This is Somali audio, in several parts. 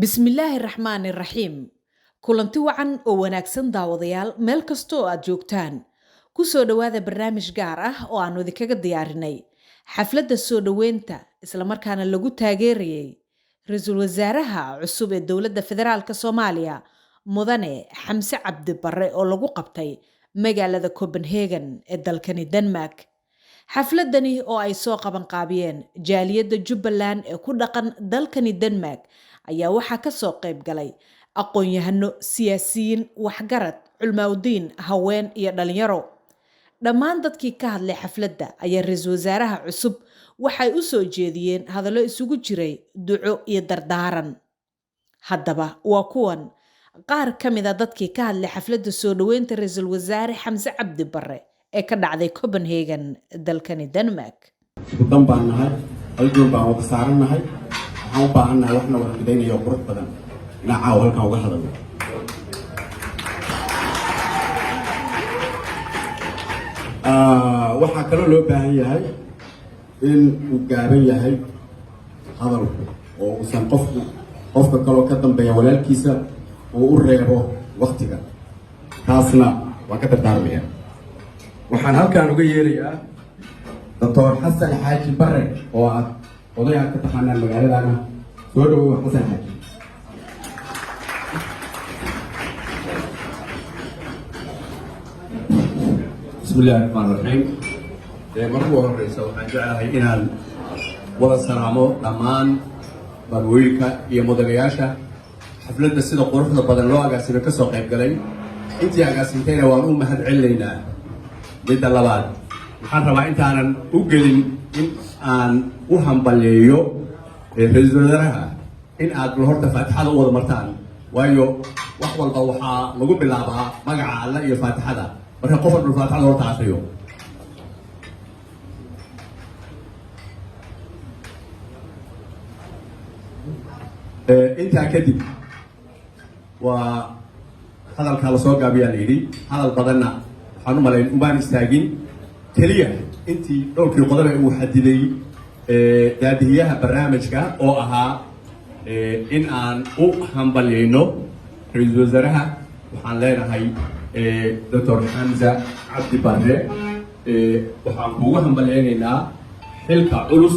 Bismillaahi raxmaani raxiim. Kulanti wacan oo wanaagsan, daawadayaal, meel kasta oo aad joogtaan. Kusoo dhowaada barnaamij gaar ah oo aanu idinkaga diyaarinay xafladda soo dhoweynta islamarkaana lagu taageerayay ra-iisul wasaaraha cusub ee dowladda federaalka Soomaaliya, Mudane Xamse Cabdi Barre, oo lagu qabtay magaalada Copenhagen ee dalkani Denmark. Xafladani oo ay soo qaban qaabiyeen jaaliyadda Jubbaland ee ku dhaqan dalkani Denmark ayaa waxaa kasoo qayb galay aqoon-yahano, siyaasiyiin, waxgarad, culmaawdiin, haween iyo dhalinyaro. Dhammaan dadkii ka hadlay xafladda ayaa ra-iisul wasaaraha cusub waxay u soo jeediyeen hadallo isugu jiray duco iyo dardaaran. Haddaba waa kuwan qaar ka mid a dadkii ka hadlay xafladda soo dhoweynta ra-iisul wasaare Xamse Cabdi Barre ee ka dhacday Copenhagen, dalkani Denmark. Isku dan baan nahay, hal gool baan wada saaran nahay. Waxaan u baahan nahay waxna wada midaynaya oo qurux badan inaan caawa halkan uga hadalno. Waxaa kaloo loo baahan yahay in uu gaaban yahay hadalku oo uusan qofku qofka kaloo ka dambeeya walaalkiisa uu u reebo waktiga. Taasna waan ka dardaarmaya. Waxaan halkan uga yeerayaa Doctor Xasan Xaaji Bare oo aad oday aad ka taqaanaan magaaladana. Soo dhawow, Xasan Xaaji. Bismi illahi raxmaan raxiim. Marka ugu horeysa waxaan jeclahay inaan wada salaamo dhammaan marwooyinka iyo mudanayaasha xafladda sida quruxda badan loo agaasimay kasoo qayb galay. Intii agaasintayna waan u mahad celinaynaa. Midda labaad, waxaan rabaa intaanan u gelin in aan u hambalyeeyo ra-iisul wasaaraha in aad bal horta faatixada u wada martaan, waayo wax walba waxaa lagu bilaabaa magaca Alla iyo faatixada. Marka qof walba faatixada horta akriyo. Intaa kadib waa hadalkaa lasoo gaabiyaa la yidhi. Hadal badanna waxaan u malayn umaan istaagin, keliya intii dhowrkii qodobe uu xadiday daadihiyaha barnaamijka oo ahaa in aan u hambalyayno ra-iisul wasaaraha. Waxaan leenahay, Doctor Xamza Cabdi Barre, waxaan kuugu hambalyaynaynaa xilka culus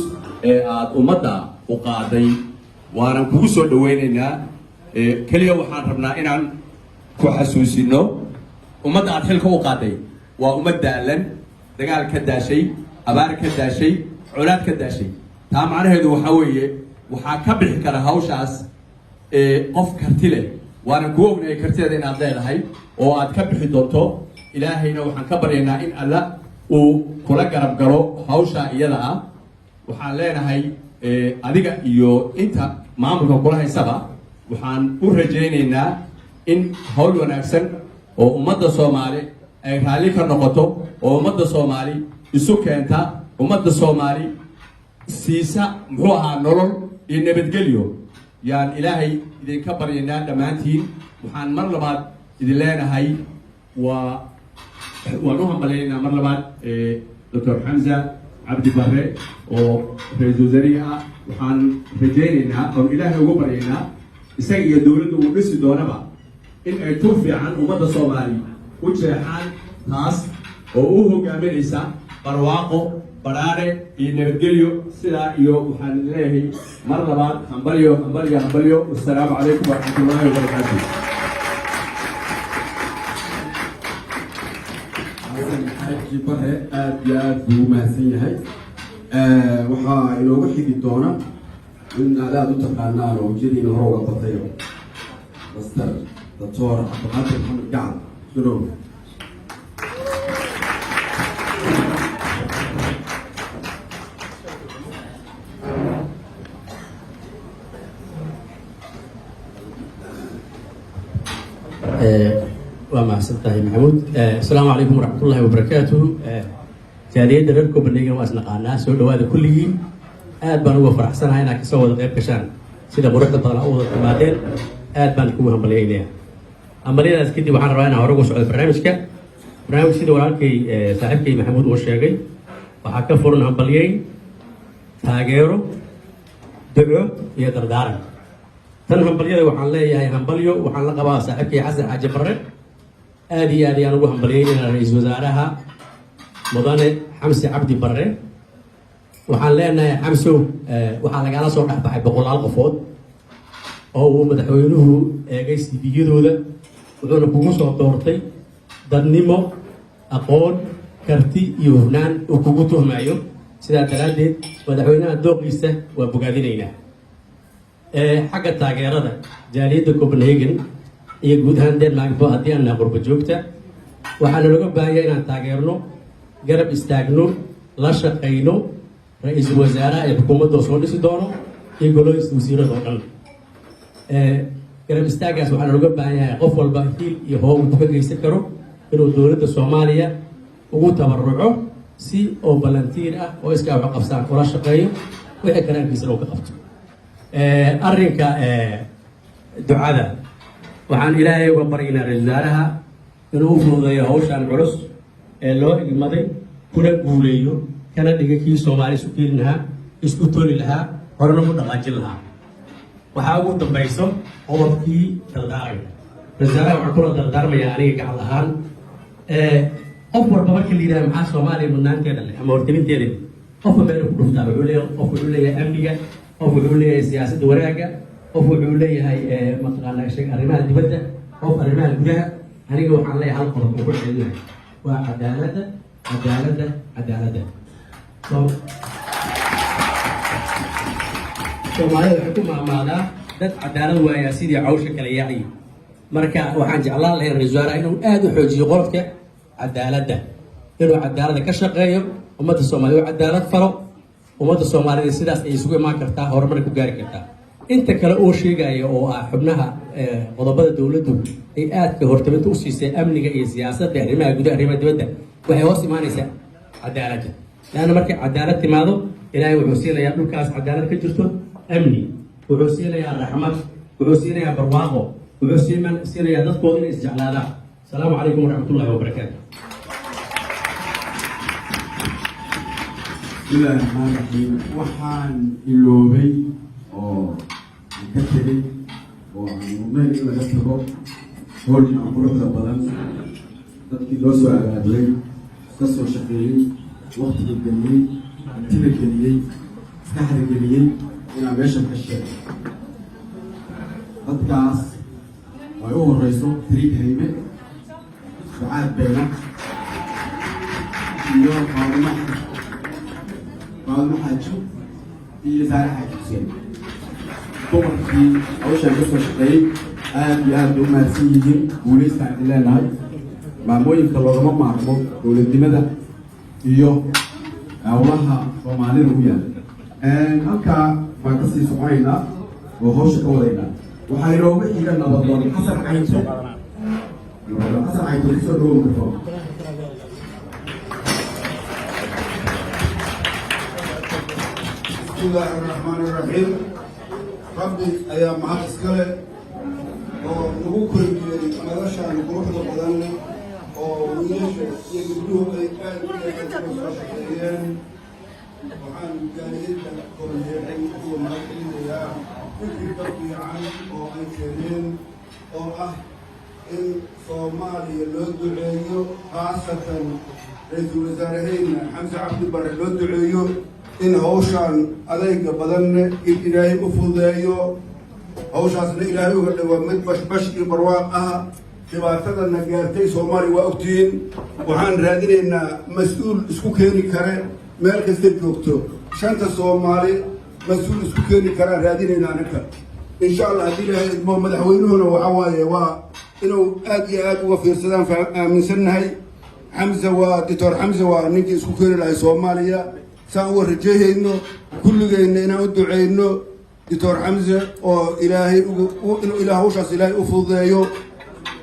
ee aada ummadda u qaaday, waanan kugu soo dhawaynaynaa. Keliya waxaan rabnaa inaan ku xasuusino ummadda aad xilka u qaaday waa ummad daalan, dagaal ka daashay, abaar ka daashay, colaad ka daashay. Taa macnaheedu waxaa weeye waxaa ka bixi kara hawshaas qof karti leh, waanan kugu ognahay kartideeda inaad leedahay oo aad ka bixi doonto. Ilaahayna waxaan ka baryaynaa in Alla uu kula garab galo hawsha iyada ah. Waxaan leenahay adiga iyo inta maamulka kula haysaba waxaan u rajaynaynaa in hawl wanaagsan oo ummadda Soomaali ay raalli ka noqoto, oo ummadda Soomaali isu keenta, ummadda Soomaali siisa muxuu ahaa nolol iyo nabadgelyo, yaan Ilaahay idinka baryaynaa dhammaantiin. Waxaan mar labaad idin leenahay waan u hambalyaynaa mar labaad Doctor Xamza Cabdi Barre oo ra-iisul wasaarihi ah. Waxaan rajaynaynaa oon Ilaahay ugu baryaynaa isaga iyo dowladda uu dhisi doonaba in ay tur fiican ummadda Soomaali u jeexaan, taas oo u hogaaminaysa barwaaqo, badhaadhe iyo nabadgelyo. Sidaa iyo waxaan leeyahay mar labaad hambalyo, hambalyo, hambalyo. Wassalaamu calaykum waraxmatullaahi wabarakaatu. Xasan Xaaji Bare aada iyo aada buu u mahadsan yahay. Waxaa inoogu xigi doona in aad aada u taqaanaan oo wejiyadiina hore uga batayo, Master Doctor Cabdiqaadir Maxamed Gacal surow. Waa mahadsan tahay, Maxamuud. Asalaamu calaykum waraxmatullahi wabarakaatuhu. Jaaliyadda reer Copenhagen waa isnaqaanaa. Soo dhawaada kulligiin. Aad baan uga faraxsanahay inaad kasoo wada qayb gashaan. Sida quruxda badan u wada timaadeen, aad baan kugu hambalyaynaya. Hambalyadaas kadib waxaan rabaa inaan hore ugu socdo barnaamijka. Barnaamij sida walaalkay, saaxiibkay Maxamuud uu sheegay, waxaa ka furan hambalyayn, taageero, duco iyo dardaaran. Tan hambalyada waxaan leeyahay hambalyo. Waxaan la qabaa saaxiibkay Xasan Xaaji Barre. Aad iyo aad ayaan ugu hambalyeynayna ra-iisul wasaaraha mudane Xamse Cabdi Barre. Waxaan leenahay, Xamsow, waxaa lagala soo dhexbaxay boqolaal qofood oo uu madaxweynuhu eegay CV-yadooda, wuxuuna kugu soo doortay dadnimo, aqoon, karti iyo hufnaan uu kugu tuhmayo. Sidaa daraaddeed madaxweynaha dooqiisa waa bogaadinaynaa. Xagga taageerada jaaliyadda Copenhagen iyo guud ahaan Denmarkba, haddii aan nahay qurba joogta, waxaana looga baahanya inaan taageerno, garab istaagno, la shaqayno ra-iisul wasaaraha ee xukuumadda soo dhisi doono iyo golahiisa wasiirada oo dhan. Garab istaagaas waxaana looga baahan yahay qof walba hiil iyo hoo uu ka geysan karo inuu dowladda Soomaaliya ugu tabaruco si oo volunteer ah oo iskaa wax qabsaan ula shaqeeyo, wixii karaankiisana uu ka qabto. Arrinka ducada, waxaan Ilaahay uga baryaynaa ra-isul wasaaraha inuu u fududeeyo hawshan culus ee loo igmaday, kuna guuleeyo, kana dhiga kii Soomaali isu keeni lahaa, isku toli lahaa, horena u dhaqaajin lahaa. Waxaa ugu dambayso qodobkii dardaaranka. Ra-isul wasaaraha waxaan kula dardaarmayaa aniga gacal ahaan, qof walba marka la yidhaha maxaa Soomaaliya mudnaanteeda leh ama hortelinteeda leh, qofka meel ku dhuftaa wuxuu leeyahay, qof wuxuu leeyahay amniga, qof wuxuu leeyahay siyaasadda wanaagga, qof wuxuu leeyahay mataqaanaa sheeg arrimaha dibadda, qof arrimaha gudaha. Aniga waxaan leeyahay hal qodob oo ku celinahay, waa cadaaladda, cadaaladda, cadaaladda. Soomaalida waxay ku maamaadaa dad cadaalad waayaa sidii cawsha kale yaaci. Marka waxaan jeclaan lahayn ra-isul wasaaraha inuu aada u xoojiyo qodobka cadaaladda, inuu cadaaladda ka shaqeeyo, ummadda Soomaalida u cadaalad falo. Ummadda Soomaalida sidaas ay isugu imaan kartaa, horumar ku gaari kartaa. Inta kale oo sheegaya oo ah xubnaha qodobada dowladdu ay aadka hortabinta u siisay, amniga iyo siyaasadda, arrimaha gudaha, arrimaha dibadda, waxay hoos imaanaysaa cadaaladda. Leanna markay cadaalad timaado, Ilaahay wuxuu siinayaa dhulkaas cadaalad ka jirto amni, wuxuu siinayaa raxmad, wuxuu siinayaa barwaaqo, wuxuu siinayaa dadkooda inay isjeclaadaan. Asalaamu calaykum waraxmatullahi wabarakaatu. Bismillahi raxmaan raxiim. Waxaan iloobay oo aan ka tegey oo aan mudnayn in laga tago hoolkan quruxda badan, dadkii loo soo abaabulay, ka soo shaqeeyey, waktiga geliyey, hantida geliyey, maskaxda geliyey, inaan meeshan ka sheego. Dadkaas ay u horeyso Tariig Hayme, Sucaad Beyna iyo Faadimo Xaaji iyo Saare Xaaji Xuseen, dumarkii hawshaan ka soo shaqeeyey, aad iyo aad bay u mahadsan yihiin. Guulaystaan idin leenahay. Maamooyinka loogama maarmo dowladnimada iyo howlaha Soomaalida u yaala. Halkaa baan kasii soconaynaa oo hawsha ka wadaynaa. Waxaa inooga xiga nabadoon Xasan Caynto. Nabadoon Xasan Caynto, kusoo dhawow microphone. بسم الله الرحمن الرحيم. Rabbi ayaa mahad iskale oo nagu kulmiyey madashaan quruxda badan oo wiilasha iyo gabdhuhu ay aad iyo aad uga soo shaqeeyeen. Waxaan jaaliyadda Copenhagen uga mahad celinayaa fikirka fiican oo ay keeneen oo ah in Soomaaliya loo duceeyo, khaasatan ra-iisul wasaaraheyna Xamse Cabdi Barre loo duceeyo, in hawshaan adayga badanne in Ilaahay u fududeeyo, hawshaasna Ilaahay uga dhigo mid bashbash iyo barwaaq ah. Dhibaatadana gaartay Soomaaliya waa ogtihiin. Waxaan raadinaynaa mas-uul isku keeni kare meel kasta joogto shanta Soomaali, mas-uul isku keeni karaan raadinaynaa anaka, insha Allah, haddii Ilaahay idmo. Madaxweynuhuna waxa waaye waa inuu aad iyo aad uga fiirsadaan aaminsannahay. Xamse waa Doctor Xamse, waa ninkii isku keeni lahay Soomaaliya. Saan uga rajeehayno kulligayna inaan u duceyno Doctor Xamse oo Ilaahay inuu ilaah hawshaas Ilaahay u fududeeyo.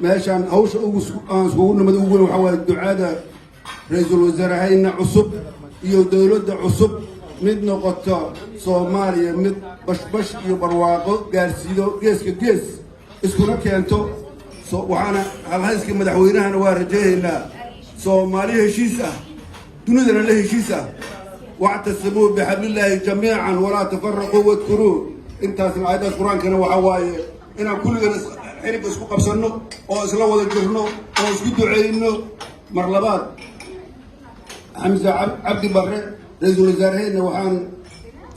Meeshaan hawsha ugu aan iskugu nimad ugu weyn waxaa waaye ducada ra-iisul wasaarahayna cusub iyo dowladda cusub, mid noqoto Soomaaliya mid bashbash iyo barwaaqo gaarsiido geeska gees, iskuna keento. Waxaana halhayska madaxweynahana waa rajeehaynaa Soomaali heshiis ah, dunidana la heshiis ah. واعتصموا بحبل الله جميعا ولا تفرقوا واذكروا Intaasna aayaddaas Qur-aankana waxaa waaye inaan kulligan xirigga isku qabsanno oo isla wada jirno oo isku duceyno. Mar labaad, Xamse Cabdi Barre, ra-iisul wasaaraheenna, waxaan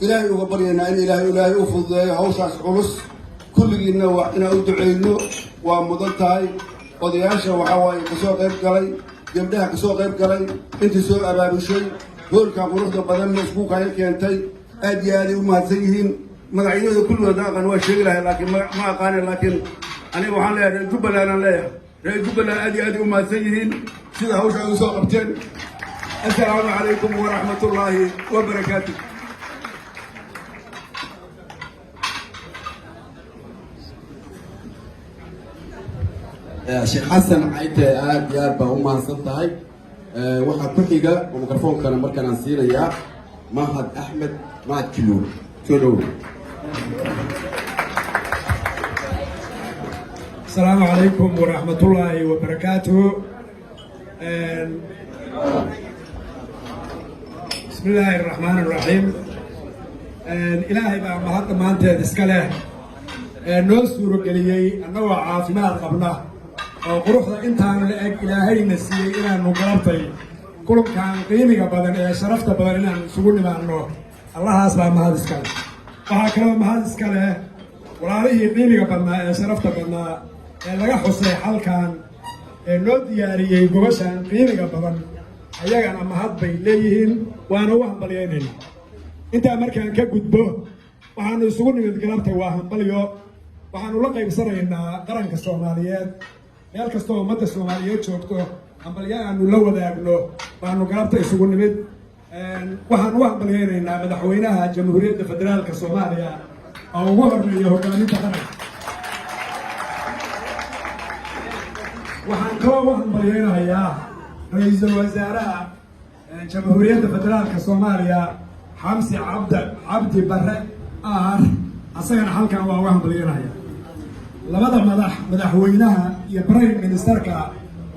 Ilaahay uga baryaynaa in Ilaahay u fududeeyo hawshaas culus. Kulligiinna waa inaan u duceyno, waa mudan tahay. Odayaasha waxaa waaye kasoo qayb galay, gabdhaha kasoo qayb galay, intii soo abaabushay hoolkan quruxda badanna isku kayo keentay, aad iyo aaday u mahadsan yihiin. Magacyadooda kulligood aqaan waa sheegi lahay, laakiin ma aqaane. Laakiin aniga waxaan leeyahay reer Jubbaland aan leeyahay. Reer Jubbaland aad iyo aad u mahadsan yihiin sida hawsha ay usoo qabteen. Assalaamu calaykum waraxmat ullaahi wabarakaatu. Sheekh Xasan Cayte, aad iyo aad baa u mahadsan tahay. Waxaa ku xiga oo mikrofoonkana markaan aan siinayaa Mahad Axmed Mahad Kiluur. Soo dhowow. Asalaamu calaykum waraxmatullaahi wabarakaatuhu. Bismi illaahi araxmaan araxiim. Ilaahay baa mahad dhammaanteed iska leh ee noo suurageliyey annagoo caafimaad qabna oo quruxda intaan la eg Ilaahayna siiyey inaanu galabtay kulankan qiimiga badan ee sharafta badan inaanu isugu nimaanno. Allahaas baa mahad iska leh. Waxaa kaloo mahad iska leh walaalihii qiimiga badnaa ee sharafta badnaa ee laga xusay halkan ee noo diyaariyey gobashan qiimiga badan. Ayagana mahad bay leeyihiin, waana u hambalyaynayna. Intaa markaan ka gudbo, waxaanu isugu nimid galabta waa hambalyo. Waxaanu la qaybsanaynaa qaranka Soomaaliyeed meel kastoo ummadda Soomaaliyeed joogto. Hambalyo aanu la wadaagno baanu galabta isugu nimid. Waxaan u hambalyaynaynaa madaxweynaha Jamhuuriyadda Federaalka Soomaaliya oo ugu horeeya hogaaminta qaranka. Waxaan kaloo u hambalyaynayaa ra-iisul wasaaraha Jamhuuriyadda Federaalka Soomaaliya, Xamsi Cabdi Barre Aar. Asagana halkan waa uga hambalyaynaya. Labada madax, madaxweynaha iyo prime ministerka,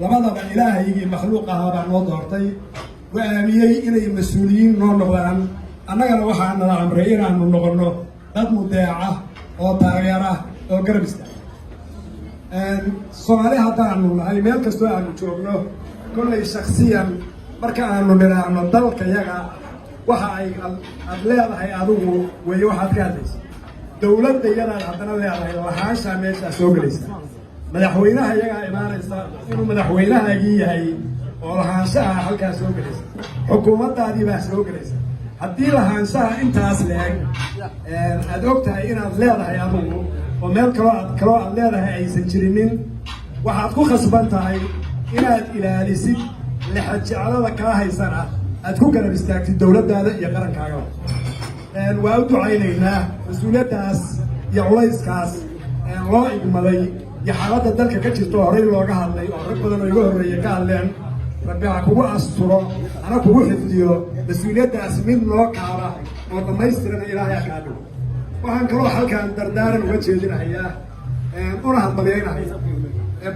labadaba Ilaahaygii makhluuq ahaa baa noo doortay, go-aamiyey inay mas-uuliyiin noo noqdaan. Annagana waxaa nala amray inaanu noqonno dad mudeeca oo taageera oo garab istaaga. Soomaali haddaanu nahay, meel kastoo aanu joogno, kollay shaksiyan marka aanu nidhaahno dalka yaga, waxa ay aad leedahay adigu weeye waxaad ka hadlaysa. Dowladda yadaad haddana leedahay lahaanshaa meeshaa soo gelaysa. Madaxweynaha iyagaa imaanaysa inuu madaxweynahaagii yahay oo lahaanshaha halkaa soo gelaysa. Xukuumaddaadii baa soo gelaysa. Haddii lahaanshaha intaas leeg aad og tahay inaad leedahay adigu oo meel kaloo aad leedahay aysan jirinin, waxaad ku khasban tahay inaad ilaalisid, lexajeclada kaa haysana aad ku garab istaagtid dowladdaada iyo qarankaagaba. Waa u ducaynaynaa mas-uuliyaddaas iyo culayskaas loo igmaday iyo xaaladda dalka ka jirto horey looga hadlay oo rag badan oo iga horreeyay ka hadleen. Rabbi ha kugu asturo, hana kugu xifdiyo. Mas-uuliyaddaas mid noo kaaba oo dhammaystirana Ilaahay ha kaa dhigo. Waxaan kaloo halkan dardaaran uga jeedinahayaa una hambalyaynahaya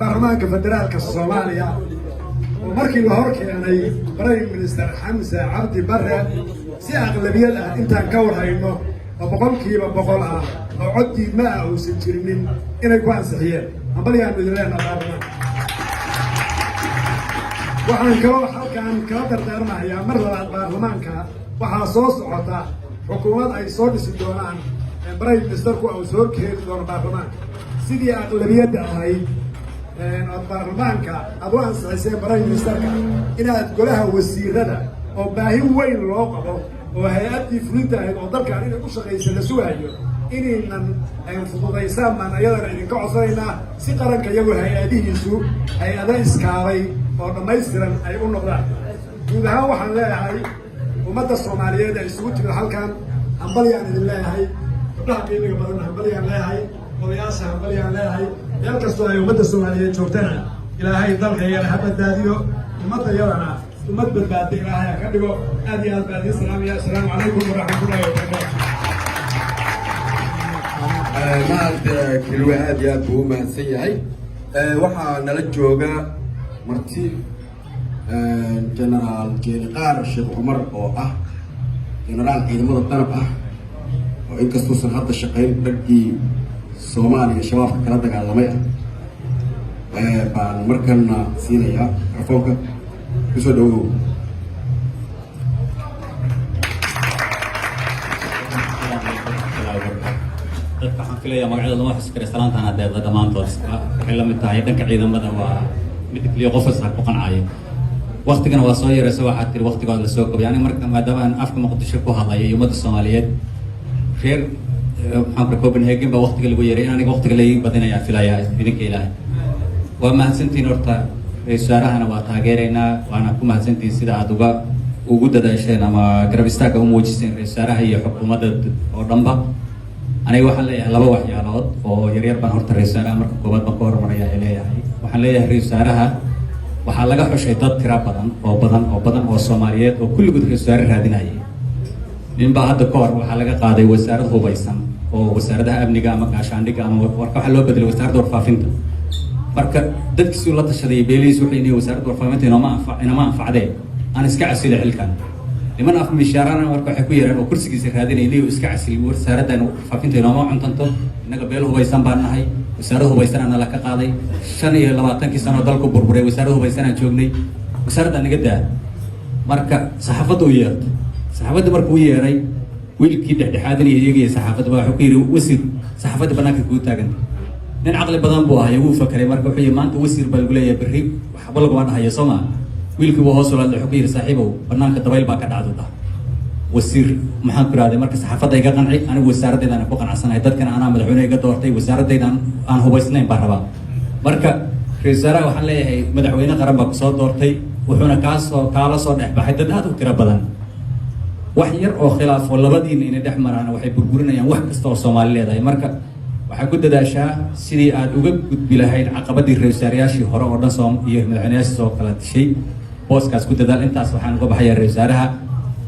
baarlamaanka federaalka Soomaaliya oo markii la hor keenay prime minister Xamse Cabdi Barre si aqlabiyad ah, intaan ka warhayno, oo 100% ah oo cod diidma ah uusan jirinin, inay ku ansixiyeen. Hambalyaanu idin leenaha baarlamaanka. Waxaan kaloo halkan kala dardaarmahayaa mar labaad baarlamaanka: waxaa soo socota xukuumad ay soo dhisi doonaan prime ministerku uu soo keeni doono baarlamaanka. Sidii aqlabiyadda ahayd ood baarlamaanka aad u ansixiseen prime ministerka, inaad golaha wasiirada oo baahi weyn loo qabo oo hay-addii fulinta ahayd oo dalkan inay u shaqaysa la sugayo, inaynan fududaysaan baan ayadana idinka codsanaynaa, si qaranka iyagu hay-adihiisu hay-ado iskaabay oo dhammaystiran ay u noqdaan. Guud ahaan waxaan leeyahay ummadda Soomaaliyeed ay isugu timid halkan, hambalyaan idin leeyahay. Gabdhaha qiimiga badanna hambalyaan leeyahay, odayaasha hambalyaan leeyahay. Meel kastoo ay ummadda Soomaaliyeed joogtana, Ilaahay dalka iyana ha badbaadiyo, ummadda yadana ummad badbaada Ilaahay ha ka dhigo. Aad iyo aad baa idiin salaamaya. Assalaamu calaykum waraxmatullahi wabarakaatu. Mahad Kilwe aad iyo aad buu u mahadsan yahay. Waxaa nala jooga marti, Generaal Jeeni Qaar Sheekh Cumar oo ah generaal ciidamada Danab ah. Oo inkastuusan hadda shaqayn, raggii Soomaaliya Shabaabka kala dagaalamay ah baan markana siinayaa mikrofoonka. Kusoo dhawow. Dadka waxaan filayaa magacyada lama xusi kara, salaantaan adeeda dhammaantood waxay la mid tahay. Dhanka ciidamada waa mid keliya qof kasta ku qancaayo. Waktigana waa soo yaraysa, waxaad tiri waktigood la soo kobay. Aniga marka maadaama aan afka Muqdisho ku hadlayo iyo ummadda Soomaaliyeed reer maxaan ku Copenhagen baa waktiga lagu yaray, in aniga waktiga la ii badinayaa filayaa idinka Ilaahay. Waa mahadsantihiin. Horta ra-iisul wasaarahana waa taageeraynaa, waana ku mahadsantihiin sida aad ugu dadaasheen ama garab istaagga u muujiseen ra-isul wasaaraha iyo xukuumadda oo dhanba. Aniga waxaan leeyahay laba waxyaalood oo yaryar baan horta ra-isul wasaaraha marka koowaad baan ka hormaraya ay leeyahay. Waxaan leeyahay, ra-isul wasaaraha waxaa laga xushay dad tira badan oo badan oo badan oo Soomaaliyeed oo kulligood ra-isul wasaare raadinayay. Ninbaa hadda ka hor waxaa laga qaaday wasaarad hubaysan oo wasaaradaha amniga ama gaashaandhigga ama warka, waxaa loo bedelay wasaaradda warfaafinta. Marka dadkiisuu la tashaday, beelihiis waxay leeyihiin wasaaradda warfaafinta inama anfacdee, aan iska casilo xilkan. Niman afmishaarana marka waxay ku yareen oo kursigiisa raadinaya, liyo iska casil, wasaaraddan warfaafinta inooma cuntanto, innaga beel hubaysan baan nahay, wasaarad hubaysanaa nala ka qaaday, 25-kii sano dalku burburay wasaarad hubaysanaan joognay, wasaaradda naga daa. Marka saxaafadda u yeerto, saxaafadda markuu u yeeray, wiilkii dhexdhexaadinaya iyagii saxaafadda baa wuxuu ku yidhi, "Wasiir, saxaafadda banaanka kuu taaganta." Nin caqli badan buu ahay, wuu fakeray. Marka wuxuu yidhi, "Maanta wasiir baa lagu leeyahay, berri waxba laguma dhahayo, soo maa?" Wiilkii buu hoos ula hadlay, wuxuu ku yidhi, "Saaxiibow, banaanka dabayl baa ka dhacdo dhah wasiir." Maxaan ku ihahday? Marka saxaafadda iga qanci, anigu wasaaraddeydaan ku qanacsanahay, dadkana anaa madaxweyne iga doortay, wasaaraddeydaan aan hubaysnayn baan rabaa. Marka ra-isul wasaaraha waxaan leeyahay, madaxweyne qaran baa kusoo doortay, wuxuuna kaala soo dhex baxay dad aad u tiro badan. Wax yar oo khilaafo labadiina inay dhex maraan waxay burburinayaan wax kasta oo Soomaali leedahay. Marka waxaa ku dadaashaa sidii aad uga gudbi lahayd caqabadii ra-isul wasaarayaashii hore oo dhan soo iyo madaxweyneyaashii soo kala dishay booskaas. Ku dadaal. Intaas waxaan uga baxayaa ra-isul wasaaraha.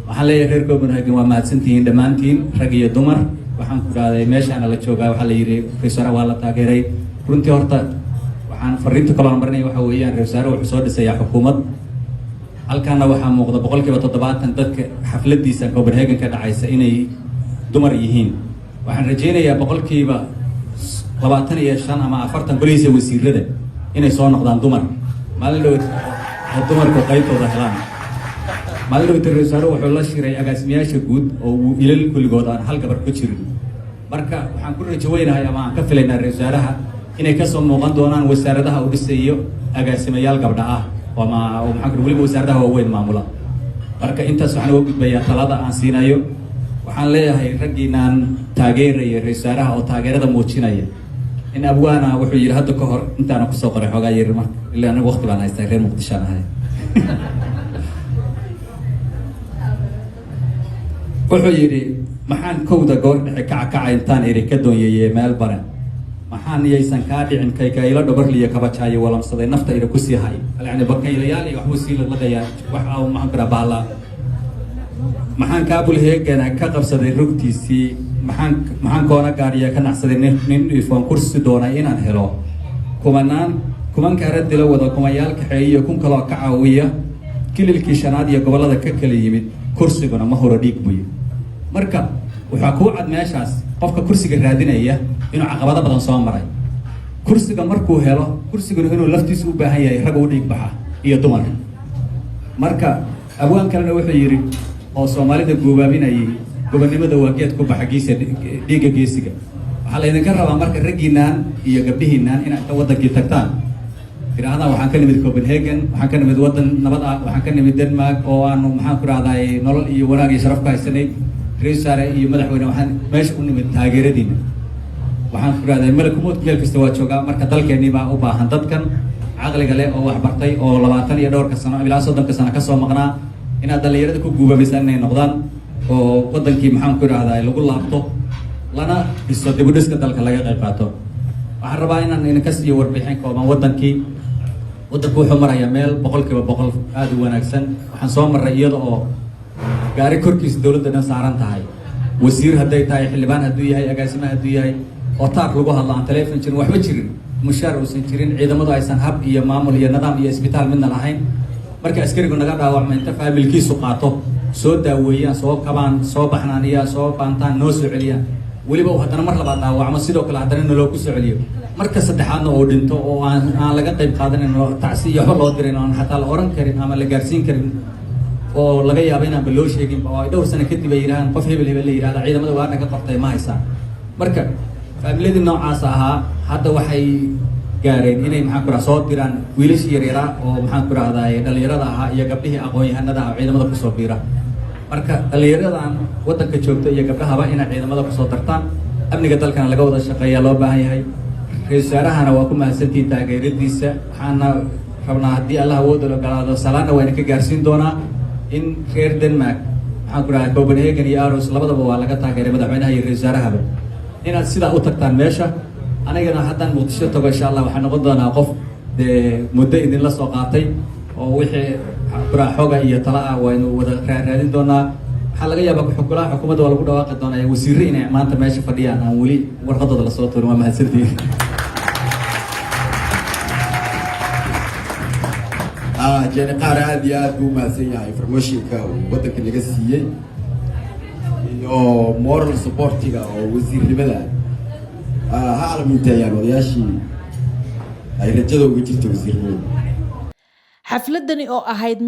Waxaan leeyahay, reer Copenhagen waa mahadsantihiin dhammaantiin, rag iyo dumar. Waxaan ku dhahday meeshaana la joogaa, waxaa la yidhi ra-isul wasaaraha waa la taageeray. Runtii horta waxaan fariinta kaloo marinaya waxa weeyaan, ra-isul wasaare wuxuu soo dhisayaa xukuumad. Halkaana waxaa muuqda 70% dadka xafladiisa Copenhagen ka dhacaysa inay dumar yihiin. Waxaan rajaynayaa 25% ama 40 golihiisa wasiirada inay soo noqdaan dumar maalin dhowt oo dumarku qaybtooda helaan. Maalin dhowt ra-isul wasaare wuxuu la shiray agaasimayaasha guud oo uu ilal kulligood aan hal gabar ku jirin. Marka waxaan ku rajo weynahay ama aan ka filaynaa ra-isul wasaaraha inay kasoo muuqan doonaan wasaaradaha uu dhisayo agaasimayaal gabdha ah ama maxaa ku weliba wasaaradaha waaweyn maamula. Marka intaas waxaan uga gudbayaa talada aan siinayo. Waxaan leeyahay raggiinaan taageeraya ra-isul wasaaraha oo taageerada muujinaya, in abwaana wuxuu yidhi hadda ka hor, intaana kusoo qoray xoogaa yar, marka ilaa anagu waqti baan haystaa, reer Muqdishoan ahay. Wuxuu yidhi, "Maxaan kowda goor dhexe kaca intaan iri ka doonyeeye meel bare, maxaan iyaysan kaa dhicin kaykaylo dhabarliyo kabajaayo walamsaday nafta iri kusii hay." Yani bakaylayaal iyo waxbuu sii laqlaqayaa, wax maxaan ku dhaha bahalaa. "Maxaan kaabul heegana ka qabsaday rugtiisii, maxaan koona gaariya ka nacsaday nin ifoon kursi doonay inaan helo, kumanaan kumankaara dilo wada, kumayaal kaxeeyiyo kun kaloo ka caawiya kililkii shanaad iyo gobollada ka kala yimid, kursiguna ma huro dhiig buyo." Marka waxaa kuu cad meeshaas qofka kursiga raadinaya inuu caqabado badan soo maray. Kursiga markuu helo, kursiguna inuu laftiisu u baahan yahay rag u dhiig baxa iyo dumar. Marka abwaan kalena wuxuu yidhi oo Soomaalida goobaabinayay, "Gobonnimada waa geed ku baxa giisa dhiigga geesiga." Waxaa laydinka rabaa marka raggiinaan iyo gabdhihiinaan inaad inta waddankii tagtaan tidhaahdaan, "Waxaan ka nimid Copenhagen, waxaan ka nimid waddan nabad ah, waxaan ka nimid Denmark oo aanu maxaan ku rahdaay nolol iyo wanaag iyo sharaf ku haysanay. Ra-isul wasaare iyo madaxweyne, waxaan meesha u nimid taageeradiina." Waxaan ku rahday malakumood meel kasta waa joogaa. Marka dalkeennii baa u baahan dadkan caqliga leh oo wax bartay oo 20 iyo dhowrka sano ilaa 30-ka sano kasoo maqnaa, inaad dhallinyarada ku guubabaysaan inay noqdaan oo waddankii maxaan ku idhahdaa lagu laabto, lana dhiso, dibudhiska dalka laga qayb qaato. Waxaan rabaa inaan idinka siiyo warbixin kooban. Waddanku wuxuu marayaa meel 100% aada u wanaagsan. Waxaan soo marray iyada oo gaari korkiisa dowladda dhan saaran tahay, wasiir hadday tahay, xildhibaan hadduu yahay, agaasime hadduu yahay, oo taar lagu hadlo, aan telefon jirin, waxba jirin, mushaar uusan jirin, ciidamadu aysan hab iyo maamul iyo nidaam iyo isbitaal midna lahayn. Marka askarigu naga dhaawacmo, inta faamilkiisu qaato Soo daaweeyaan, soo kabaan, soo baxnaaniyaan, soo baantaan, noo soo celiyaan. Weliba uu haddana mar labaad dhaawacmo, sidoo kale haddana naloo ku soo celiyo. Marka saddexaadna uu dhinto oo aan laga qayb qaadanin oo tacsi iyo waxba loo dirin, oon xataa la oran karin ama la gaarsiin karin, oo laga yaabo inaanba loo sheeginba, oo ay dhowr sano kadib ay yidhahaan qof hebel hebel la yidhahda ciidamada waana ka qortay ma haysaan. Marka faamiladii noocaas ahaa hadda waxay gaareen inay, maxaan ku raha, soo diraan wiilashii yaryaraa oo, maxaan ku rahdaa, dhalinyarada ahaa iyo gabdhihii aqoon-yahanada ah oo ciidamada kusoo biira. Marka dhalinyaradan waddanka joogta iyo gabdhahaba inay ciidamada kusoo dartaan, amniga dalkana laga wada shaqeeyaa loo baahan yahay. Ra-isul wasaarahana waa ku mahadsantihiin taageeradiisa. Waxaana rabnaa, haddii Allah awoodda ogolaado, salaana waa idinka gaarsiin doonaa in reer Denmark, maxaan ku dhahay, Copenhagen iyo Aarhus labadaba waa laga taageeray madaxweynaha iyo ra-isul wasaarahaba, inaad sidaa u tagtaan meesha. Anigana haddaan Muqdisho tago, insha Allah, waxaa noqon doonaa qof dee muddo idinla soo qaatay oo wixii kuraa xoga iyo tala ah waynu wada raadin doonaa. Waxaa laga yaabaa golaha xukuumadda waa lagu dhawaaqi doonaa, wasiirre inay maanta meesha fadhiyaan aan weli warqadooda lasoo tuurin. Waa mahadsantihiin. Jeeni Qaar aad iyo aad buu umahadsan yahay informationka uu waddanka naga siiyey iyo moral supportiga oo wasiirnimada. Ha alminteeyaan odayaashii ay rajada uga jirta wasiirnimada. Xafladani oo ahayd mid